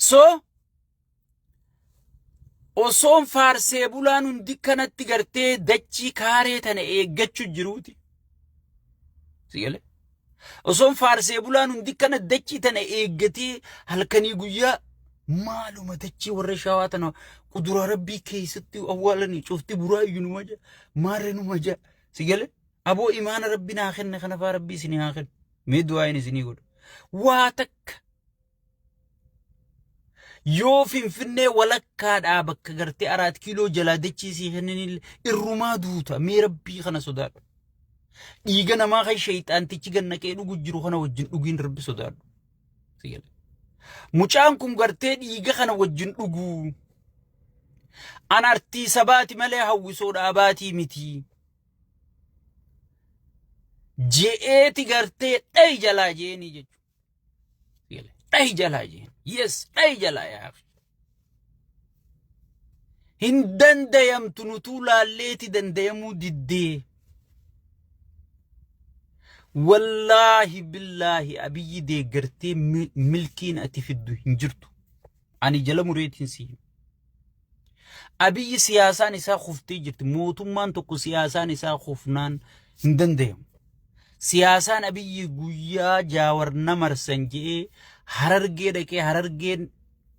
So osoon faarsee bulaan hundi kanatti gartee dachii kaaree tana eeggachuu jiruuti. Si galee? Osoon faarsee bulaan hundi kana dachii tana eeggatee halkanii guyyaa maaluma dachii warra shawaa tana kuduraa rabbii keessatti awwaalanii cufti buraayyuu numa jaa maarree numa jaa si galee? Aboo imaana rabbi naa kenne kana faa rabbii isinii haa kennu. Mee du'aayin isinii godha. Waa takka yoo Finfinnee walakkaadhaa bakka gartee araat kiiloo jalaa dachii sii kennanillee irrumaa duuta. Mee rabbii kana sodaadhu. Dhiiga namaa kan sheeyxaantichi gannaqee dhugu jiru kana wajjin dhugiin rabbi sodaadhu. Si gala. Mucaan kun gartee dhiiga kana wajjin dhuguu. An artii sabaati malee hawwisoo dhaabaatii miti. Je'eeti gartee dhayi jalaa je'eenii jechuudha. Dhayi jalaa jeen. Yes, dhayi jalaa yaa akhi. Hin dandayamtu nutuu laalleeti dandayamuu diddee. Wallaahi billaahi Abiyyi deeggartee milkiin ati fiddu hin jirtu. Ani jala mureetiin si hima. Abiyyi siyaasaan isaa kuftee jirti. Mootummaan tokko siyaasaan isaa kufnaan hin dandayamu. Siyaasaan Abiyyi guyyaa Jaawar na marsan je'ee Harargee dhaqee Harargeen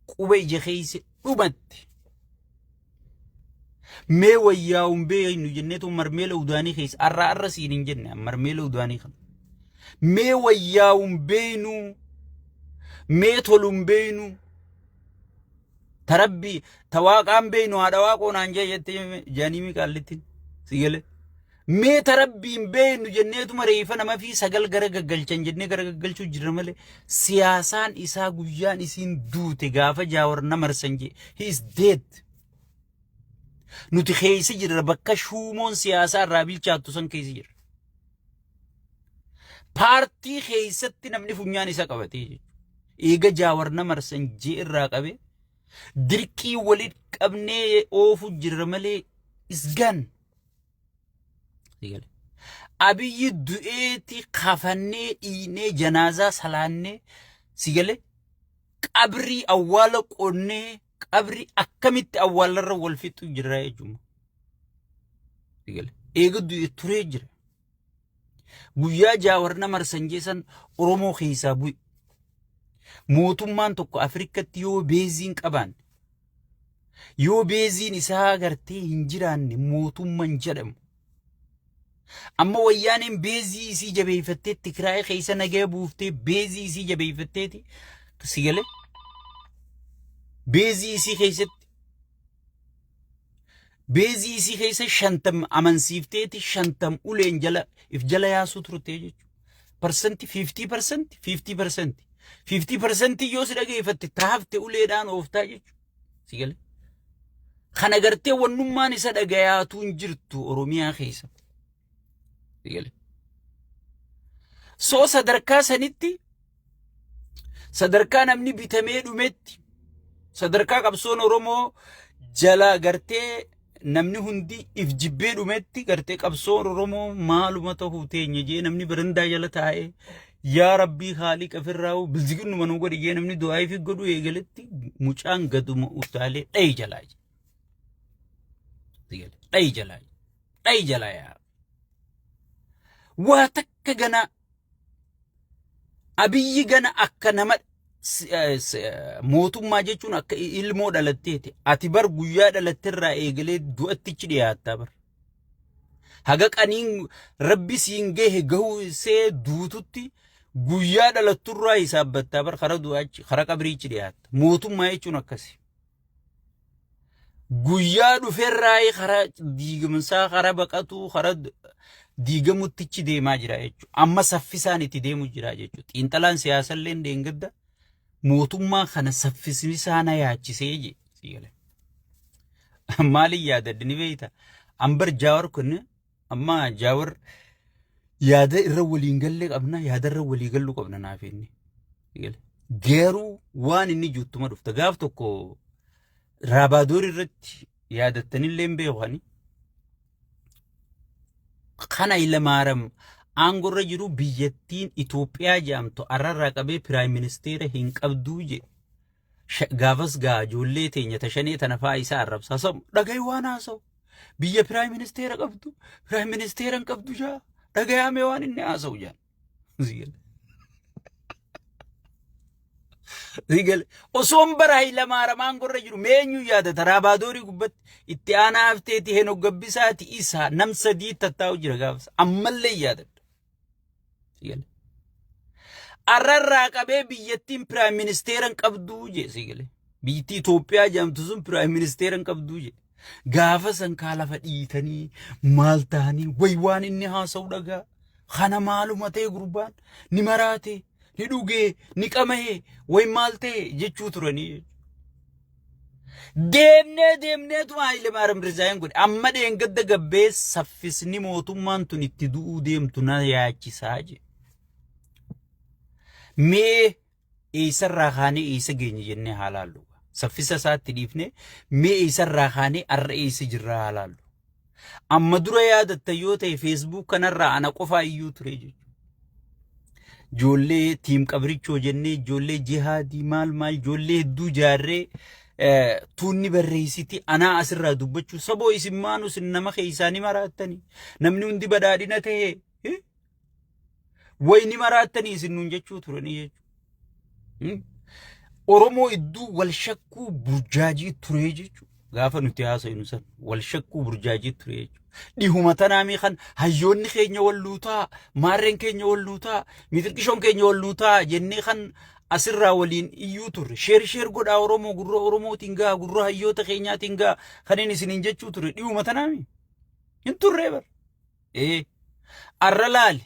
quba ija keessa dhumatte. Mee wayyaa'uun beeknu jenneetu marmeela udaanii keessa arraa arra siin hin jenne marmeela udaanii kana. Mee wayyaa'uun beeknu mee toluun beeknu Ta rabbi ta waaqaan beeynu haadha waaqoo naan jee jettee jaanii mi qaallittiin si galee. Mee ta rabbiin beeynu jenneetuma reefa nama fi sagal gara gaggalchan jennee gara gaggalchuu jirra malee siyaasaan isaa guyyaan isiin duute gaafa Jaawar na marsan jee he is dead. Nuti keessa jirra bakka shuumoon siyaasaa irraa bilchaattu san keessa jirra. Paartii keessatti namni funyaan isa qabatee jechuudha. Eega Jaawar na marsan jee irraa qabee dirqii walitti qabnee oofu jirra malee isgaan. Abiyyi du'eeti kafannee dhiinee janaazaa salaannee si galee qabrii awwaala qonnee qabrii akkamitti awwaalarra wal fixu jirra jechuudha. Eega du'e turee jira. Guyyaa Jaawar na marsan jeesan Oromoo keessaa bu'e. Mootummaan tokko Afrikatti yoo beeziin qabaanne yoo beeziin isaa gartee hin jiraanne mootummaan jedhamu. Amma wayyaaneen beezii isii jabeeffattee Tigraay keessa nagaya buuftee beezii isii jabeeffatteeti si galee beezii isii keessatti Beezii isii keessa 50 amansiifteeti 50 uleen jala if jala yaasuu turte jechuudha. Parsanti 50% 50% 50% yoo si dhageeffatte taafte uleedhaan ooftaa jechuudha. Si galee. Kana gartee wannummaan isa dhagayaatu hin jirtu Oromiyaa keessa. Si galee. Soo sadarkaa sanitti sadarkaa namni bitamee dhumetti sadarkaa qabsoon Oromoo jala gartee namni hundi if jibbee dhumetti gartee qabsoon Oromoo maaluma ta'uu teenya jee namni barandaa jala taa'ee yaa rabbii haalii qafirraa'u bilziginnuma nu godhi jee namni du'aa ifi godhu eegaletti mucaan gaduma utaalee dhayi jalaa jee. Dhayi jalaa dhayi jalaa yaa. Waa takka ganaa Abiyyi gana akka nama mootummaa jechuun akka ilmoo dhalatteeti. Ati bar guyyaa dhalatterraa eegalee du'attichi dhiyaattaa bar. Haga qaniin rabbi siin gahe gahuu isee duututti guyyaa dhalatturraa hisaabbattaa bar kara du'aachi kara qabriichi dhiyaatta. Mootummaa jechuun akkasi. Guyyaa dhuferraa karaa diigamsaa karaa baqatuu karaa diigamuttichi deemaa jira jechuudha. Amma saffisaan itti deemu jira jechuudha. Xiinxalaan siyaasallee deengadda mootummaa kana saffisni isaa na yaachisee jee. Maaliin yaadadde ni beekta? Ambar Jaawar kun amma Jaawar yaada irra waliin galle qabna yaada irra walii galluu qabna naaf inni. Garuu waan inni juuttuma dhufta gaaf tokko Raabaadoor irratti yaadattanillee hin beekani. Kan Hayilamaariyaam aangorra jiru biyyattiin Itoophiyaa jedhamtu arrarraa qabee piraayim ministeera hin qabduu jedhe. Gaafas gaa ijoollee teenya tashanee tana fa'aa isaa arrabsaa samu dhagayi waan haasa'u. Biyya prime ministeera qabdu, prime ministeera hin qabdu jaa dhagayaamee waan inni haasa'u jaa. Sigale. Osoon bara Hayilamaaramaan gorra jiru mee eenyu yaadata Raabaadorii gubbatti itti aanaa hafteeti Heenok Gabbisaati isa nam sadii tattaa'u jira gaafas ammallee yaadadha. Sigale. Arrarraa qabee biyyattiin prime ministeera hin qabduu jee sigale. Biyyattii Itoophiyaa jedhamtu sun prime ministeera hin qabduu jee. Gaafa san kaa lafa dhiitanii maal ta'anii way waan inni haasa'u dhagaa. Kana maaluma ta'e gurbaan ni maraate ni dhugee ni qama'e way maal ta'e jechuu turanii. Deemnee deemneetuma Haayile Maariyaam resign godhe. Amma dheengadda gabbee saffisni mootummaan tun itti du'uu deemtu na yaachisaa jedhe. Mee eessarraa kaanee eessa geenye jennee haa laallu. Saffisa isaatti dhiifnee mee eessarraa kaanee har'a eessa jirraa haa laallu. Amma dura yaadatta yoo ta'e Facebook kanarraa ana qofaa iyyuu ture jechuudha. Ijoollee team qabrichoo jennee ijoollee jihaadii maal maal ijoollee hedduu jaarree tuunni barreessiti anaa asirraa dubbachuu saboo isin maanu isin nama keessaa ni maraattanii namni hundi badhaadhina ta'e wayi ni maraattanii isin nuun jechuu turanii jechuudha. Oromoo idduu wal shakkuu burjaajii ture jechuudha. Gaafa nuti haasofnu san wal shakkuu burjaajii ture jechuudha. Dhihuma tanaamii kan hayyoonni keenya wal luutaa, maarreen keenya wal luutaa, mitirqishoon keenya wal luutaa jennee kan asirraa waliin iyyuu turre. Share share godhaa Oromoo gurra Oromootiin gaa gurra hayyoota keenyaatiin gaa kan inni isiniin jechuu ture. Dhihuma tanaamii hin turree bara. Ee arra laali.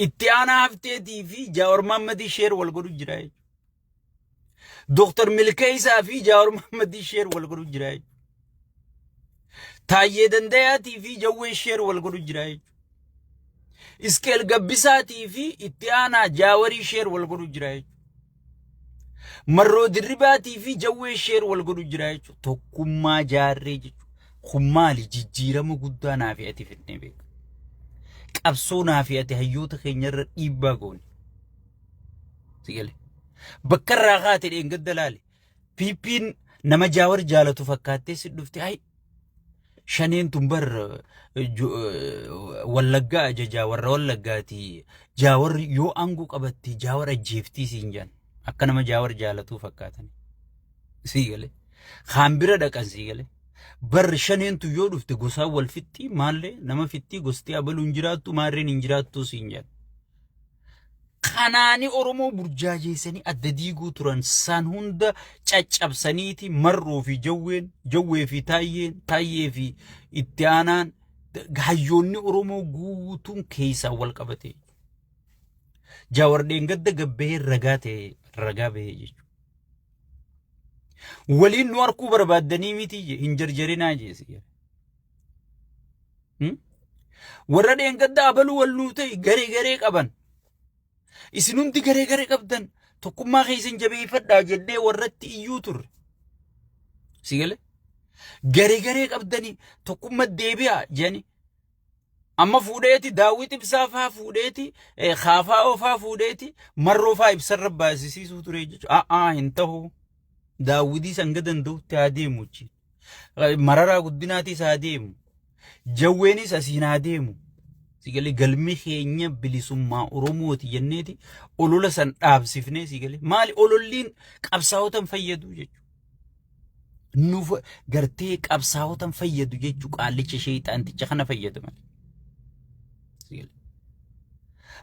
Itti aanaa hafteetii fi Jaawar Mahammadii share wal godhu jira jechuudha. Dooktar Milkeessaa fi Jaawar Mahammadii share wal godhu jira jechuudha. Taayyee Dandayaatii fi Jawwee share wal godhu jira jechuudha. Iskeel Gabbisaatii fi itti aanaa Jaawarii share wal godhu jira jechuudha. Marroo Dirribaatii fi Jawwee share wal godhu jira jechuudha. Tokkummaa jaarree jechuudha. Kun maali jijjiirama guddaa naa fi ati fidnee beeka. Qabsoo naa fi ati hayyoota keenyarra dhiibbaa goone. Sigale. Bakka irraa kaate dheengadda laale. PP'n nama Jaawar jaalatu fakkaattee si dhufte ayi. Shaneen tun bar Wallaggaa ajajaa warra Wallaggaati. Jaawar yoo aangoo qabatte Jaawar ajjeeftii siin jaan. Akka nama Jaawar jaalatuu fakkaatan. Sigale. Kaan bira dhaqan sigale. Bar shaneen tun yoo dhufte gosaan wal fixxii maallee nama fixxii gosti abaluu hin jiraattu maarreen hin jiraattuu siin jaan. Kanaani Oromoo burjaajeessanii adda diiguu turan san hunda caccabsaniiti marroo fi jawween, jawwee fi taayyeen, taayyee fi itti aanaan hayyoonni Oromoo guutuun keessaan wal qabate. Jaawar dheengadda gabbahee ragaa ta'e ragaa bahee jechuudha. Waliin nu arkuu barbaaddanii miti hin jarjarinaa jeesi. Warra dheengadda abaluu wal nuu ta'e garee garee qaban. Isin hundi garee garee qabdan tokkummaa keessan jabeeffadhaa jennee warratti iyyuu turre. Si galee? Garee garee qabdanii tokkummaa deebi'aa jedhanii. Amma fuudheeti daawwit ibsaa faa fuudheeti kaafaa faa fuudheeti marroo faa ibsarra baasisiisuu ture jechuudha. A'aa hin ta'u. Daawwitii hanga danda'utti haa deemu. Mararaa guddinaatis haa deemu. Jawweenis asiin haa deemu. Sigalee galmi keenya bilisummaa Oromooti jenneeti olola san dhaabsifnee sigalee maali ololliin qabsaa'otan fayyadu jechuudha. Nuuf gartee qabsaa'otan fayyadu jechuu qaallicha sheexaanticha kana fayyada malee.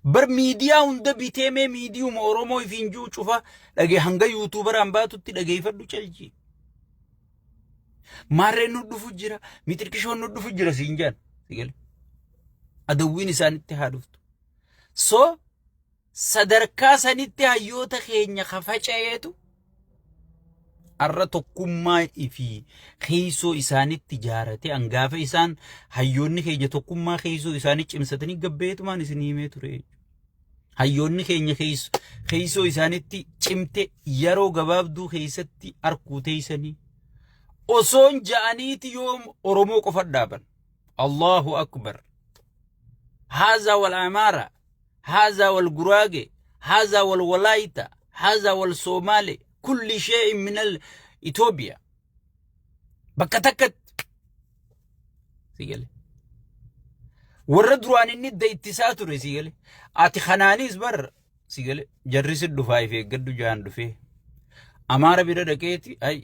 Bar miidiyaa hunda bitee mee miidiyuma Oromoo ifiin jiru cufa dhagee hanga YouTuberaan baatutti dhageeffadhu calji. Maarreen nu dhufu jira, mixirqishoon nu dhufu jira siin jaan. Sigale. Adawwiin isaanitti haa dhuftu. So sadarkaa sanitti hayyoota keenya ka faca'eetu har'a tokkummaa fi keessoo isaanitti jaarate hangaafa isaan hayyoonni keenya tokkummaa keessoo isaanii cimsatanii gabbeetumaan isin himee ture jechuudha. Hayyoonni keenya keessoo isaanitti cimte yeroo gabaabduu keessatti arkuu teessanii osoon ja'aniiti yoom Oromoo qofa dhaaban. Allahu akbar. Haazaa wal Amaara, haazaa wal Guraage, haazaa wal Walaayita, Haza wal Soomaale kulli shee'in minal Itoophiyaa. Bakka takkatti. Si gale. Warra duraan inni idda ittisaa ture si gale. Ati kanaanis bar si gale jarri si dhufaa if eeggadhu jaan dhufee. Amaara bira dhaqeeti ay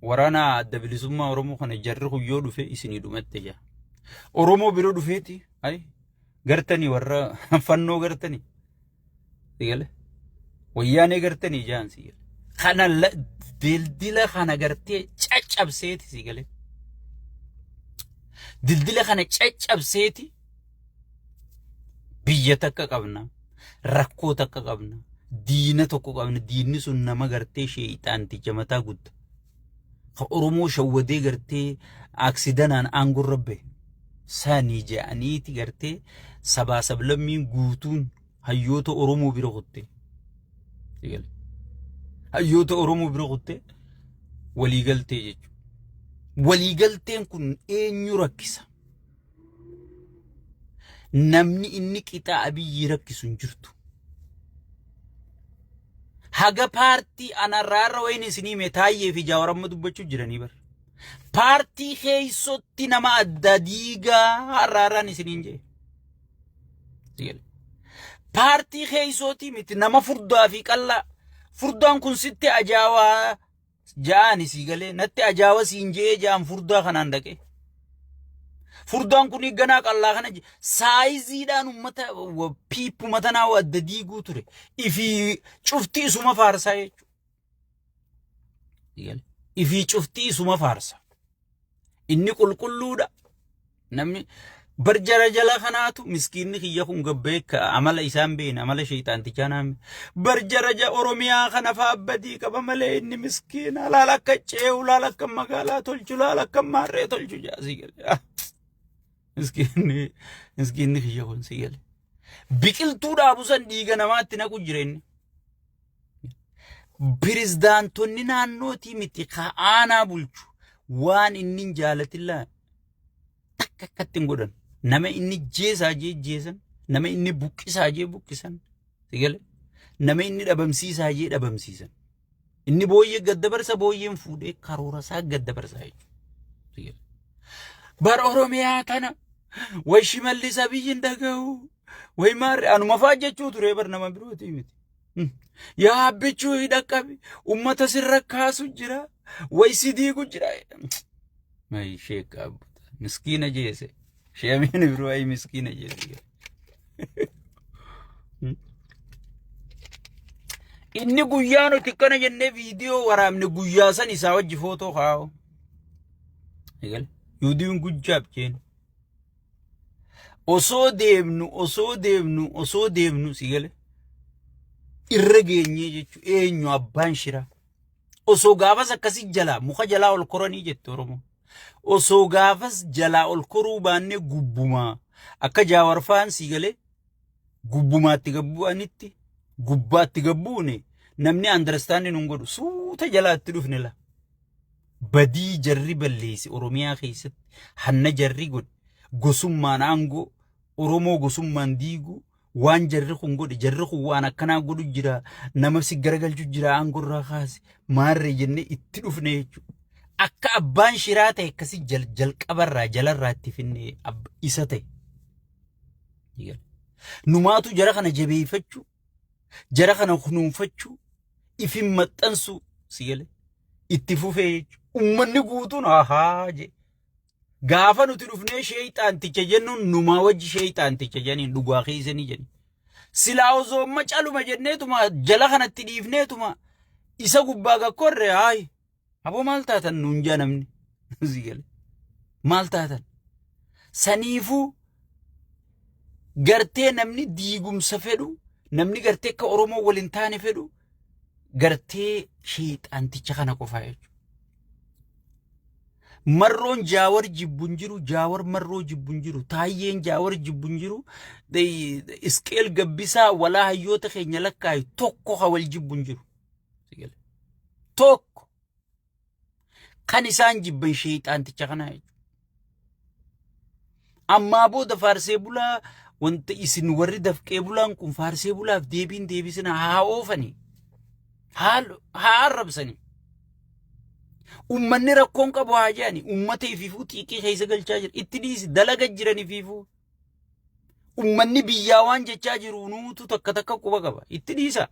waraana adda bilisummaa Oromoo kana jarri kun yoo dhufe isinii dhumatte jaa. Oromoo bira dhufeeti ay gartanii warra fannoo gartanii. Si gale. Wayyaanee gartanii jaan si gale. Kana dildila kana gartee caccabseeti si gale. Dildila kana caccabseeti biyya takka qabna. Rakkoo takka qabna. Diina tokko qabna. Diinni sun nama gartee sheeyxaanticha mataa gudda. Ka Oromoo shawwadee gartee aksidanaan aangorra bahe. Sani je'aniiti gartee sabaa sablammiin guutuun hayyoota Oromoo bira kutte. Hayyoota Oromoo bira kutte waliigaltee jechuudha. Waliigalteen kun eenyu rakkisa? Namni inni qixa Abiyyi rakkisu hin jirtu. Haga paartii anarraarra wayin isinii hime Taayyee fi Jaawar amma dubbachuu jiranii bara. Paartii keessotti nama adda diigaa har'aarraan isiniin jee. Paartii keessootii miti nama furdaa fi qallaa. Furdaan kun sitti ajaawaa ja'aani sii galee natti ajaawa siin je'ee ja'an furdaa kanaan dhaqee. Furdaan kun ganaa qallaa kana saayiziidhaan uummata piippuma tanaa adda diiguu ture. Ifii cufti isuma faarsaa jechuudha. Ifii cufti isuma faarsa. Inni qulqulluudha. Namni bar jara jala kanaatu miskiinni kiyya kun gabbee amala isaan beekne amala sheexaantichaa naan bar jara Oromiyaa kana fa'aa badii qaba malee inni miskiina laala akka cee'u laala akka magaalaa tolchu laala akka maarree tolchu jaasii galee. Miskiinni miskiinni kiyya kun si gale. Biqiltuu dhaabu san dhiiga namaatti naqu jira inni. Pirizdaantonni naannootii miti ka aanaa bulchu waan inni hin jaalatin laa takka akkatti hin godhan. Nama inni jeesaa jee jeesan, nama inni buqqisaa jee buqqisan, si gale? Nama inni dhabamsiisaa jee dhabamsiisan. Inni booyyee gad dabarsa booyyeen fuudhee karoora isaa gad dabarsa jechuudha. Si gale? Bar Oromiyaa tana way Shimallis Abiyyi hin dhaga'u way maarri anuma fa'aa jechuu ture bar nama birootii miti. Yaa abbichuu hidhaqqabi ummata sirra kaasu jira way si diigu jira. May sheek abbuta miskiina jeese sheemiin biroo ay miskiina jeese. Inni guyyaa nuti kana jennee viidiyoo waraabne guyyaa san isaa wajji footoo kaa'u. Eegale. Yuudiin gujjaab jeen. Osoo deemnu osoo deemnu osoo deemnu si gale irra geenyee jechuun eenyu abbaan shiraa. Osoo gaafas akkasii jalaa muka jalaa ol koranii jette Oromoo. Osoo gaafas jalaa ol koruu baannee gubbumaa akka jaawarfaan si galee gubbumaatti gabbu'anitti gubbaatti gabbuune namni understanding nun godhu suuta jalaatti dhufne la. Badii jarri balleesse Oromiyaa keessatti hanna jarri godhe gosummaan aangoo Oromoo gosummaan diiguu waan jarri kun godhe jarri kun waan akkanaa godhu jira nama si garagalchu jira aangoo irraa kaase maarree jennee itti dhufne jechuudha. Akka abbaan shiraa ta'e akkasii jalqabarraa jalarraa itti finne isa ta'e. Numaatu jara kana jabeeffachuu jara kana kunuunfachuu ifin maxxansuu si galee itti fufee jechuudha. Uummanni guutuun ahaa jee. Gaafa nuti dhufnee sheeyxaanticha jennuun numaa wajji sheeyxaanticha jedhaniin dhugaa keessanii jedhani. Silaa osoo amma caluma jenneetuma jala kanatti dhiifneetuma isa gubbaa gakkorre haayi. Aboo maal taatan nuun jaa namni. Si gale. Maal taatan? Saniifuu gartee namni diigumsa fedhu namni gartee akka Oromoo waliin taane fedhu gartee sheexaanticha kana qofaa jechuudha. Marroon Jaawar jibbu hin jiru, Jaawar Marroo jibbu hin jiru, Taayyeen Jaawar jibbu hin jiru, Isqeel Gabbisaa walaa hayyoota keenya lakkaayi tokko ka wal jibbu hin jiru. Tokko kan isaan jibban sheexaanticha kanaa jechuudha. Ammaa booda faarsee bulaa wanta isin warri dafqee bulaan kun faarsee bulaaf deebiin deebisina haa oofani. Haa arrabsani. Ummanni rakkoon qabu haa jedhani. Ummata ifiifuu xiiqii keessa galchaa jira. Itti dhiisi, dalaga jiran ifiifuu. Ummanni biyyaa waan jechaa jiru nuutu takka takka quba qaba. Itti dhiisa.